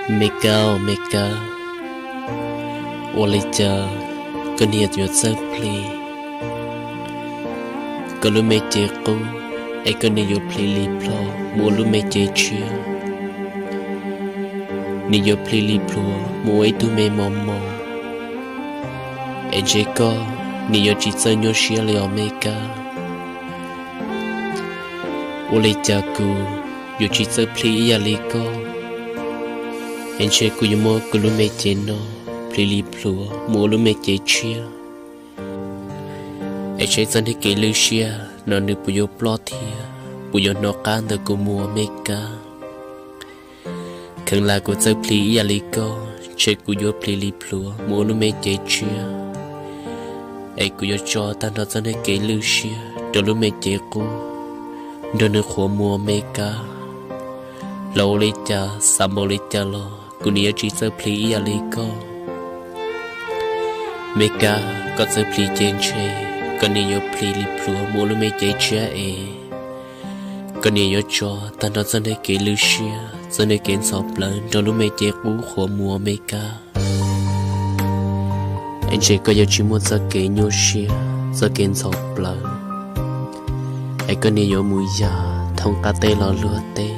Me Kab, me Kab, ua li cas koj niam yuav txawj plhis koj lub me cev qub, es koj niam yuav plhis li plhuav mus ua lub me cev tshiab? Niam yuav plhis li plhuav mus ua ib tug me mos mos, es ntshe koj niam yuav tsis txawj nyuaj siab li os me Kab. Ua li cas kuv yuav tsis txawj plhis ib yam li koj, es ntshe kuv yuav muab kuv lub me cev no plhis li plhuav mus ua lub me cev tshiab, es saib txoj niag kev lwj siab no nws puas yuav ploj thiab puas yuav hnov qab ntawm kuv mus os me Kab. Kheev lam kuv txawj plhis ib yam li koj, ntshe kuv yuav plhis li plhuav mus ua lub me cev tshiab, es kuv yuav tso tag nrho txoj niag kev lwj siab rau lub me cev qub, nrog nws qhuav mus os me Kab. Los ua li cas xav npaum li cas los kuv niam yuav tsis txawj plhis ib yam li koj. Me Kab, koj txawj plhis ces ntshe koj niam yuav plhis li plhuav mus ua lub me cev tshiab es koj niam yuav tso tag nrho txoj niag kev lwj siab, txoj niag kev ntxhov plawv nrog lub me cev qub qhuav mus os me Kab. Es ntshe koj yuav tsis muaj txoj kev nyuaj siab, txoj kev ntxhov plawv, es koj niam yuav mus yam thoob qab teb los luag teb,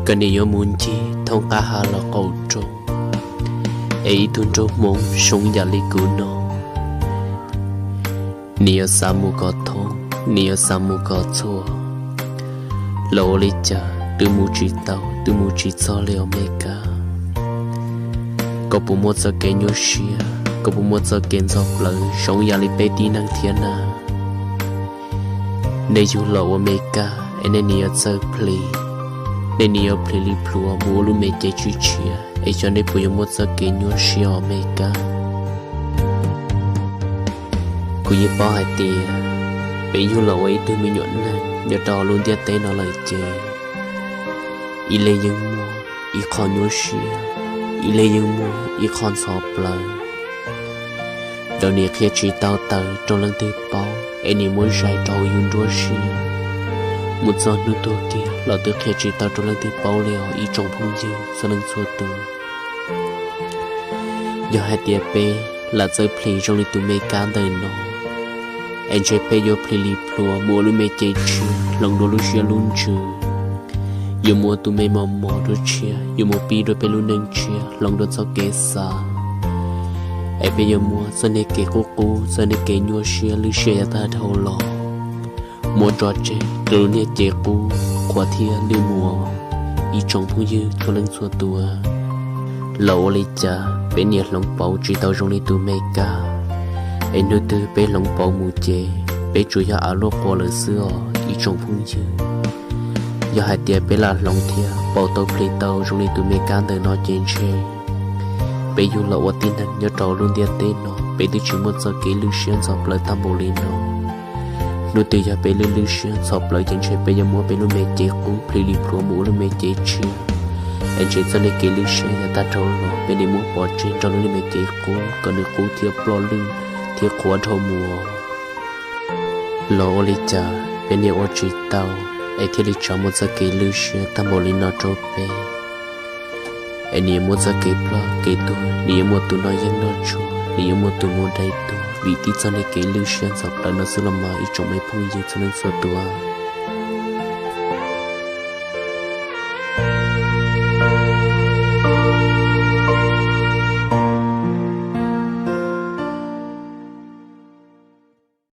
koj niam yuav mus ncig thoob qab hav los qaum roob, es ib tug nraug Hmoob zoo yam li kuv no, niam yuav xav mus kom thoob, niam yuav xav mus kom txhua, los ua li cas twb mus tsis tau, twb mus tsis txog li os me Kab. Koj puas muaj txoj kev nyuaj siab, koj puas muaj txoj kev ntxhov plawv zoo yam li peb tib neeg thiab na? Nej yug los ua me Kab es nej niam yuav txawj plhis, nej niam yuav plhis li plhuav mus ua lub me cev tshiab tshiab, es xyov nej puas yuav muaj txoj kev nyuaj siab os me Kab. Kuv yeej paub hais tias peb yug los ua ib tug me nyuam neeg nyob rau lub ntiaj teb no lawm ces ib leeg yeej muaj ib qho nyuaj siab, ib leeg yeej muaj ib qho ntxhov plawv. Txawm niam qhia tsis tau tawm rau leej twg paub es niam muab zais rau hauv yus nruab siab, mus txog hnub tuag kiag los twb qhia tsis tau rau leej twg paub li os ib tsoom phooj ywg txhua leej txhua tus. Yog hais tias peb lam txawj plhis zoo li tus me Kab ntawm no, es ntshe peb yuav plhis li plhuav mus ua lub me cev tshiab hloov dua lub siab lub ntsws, yuav mus ua tus me mos mos dua tshiab, yuav mus pib dua peb lub neej tshiab hloov dua txoj kev xav, es peb yuav muab txoj niag kev qub qub, txoj niag kev nyuaj siab lwj siab yav tag dhau los muab tso tseg rau lub niag cev qub qhuav thiab lwj mus os ib tsoom phooj ywg txhua leej txhua tus. Los ua li cas peb niam hloov pauv tsis tau zoo li tus me Kab, es hnub twg peb hloov pauv mus ces peb tsuas yog av luaj quas lawm xwb os ib tsoom phooj ywg. Yog hais tias peb lam hloov thiab pauv tau plhis tau zoo li tus me Kab ntawm no ces ntshe peb yug los ua tib neeg nyob rau lub ntiaj teb no peb twb tsis muaj txoj kev lwj siab ntxhov plawv tag npaum li no. Hnub twg yog peb lwj lwj siab ntxhov plawv ces ntshe peb yuav muab peb lub me cev qub plhis li plhuav mus ua lub me cev tshiab, es ntshe txoj niag kev lwj siab yav tag dhau los peb niam muab pov tseg nrog lub niag me cev qub kom nws qub thiab ploj lwj thiab qhuav dhau mus. Los ua li cas peb niam ua tsis tau es thiaj li tso muaj txoj kev lwj siab tag npaum li no rau peb, es nws yuav muaj txoj kev ploj kev tuag, nws yuav muaj tus noj yeeb noj tshuaj, nws yuav muaj tus mus dai tuag vim tib txoj niag kev lwj siab ntxhov plawv no xwb los mas ib tsoom me phooj ywg txhua leej txhua tus.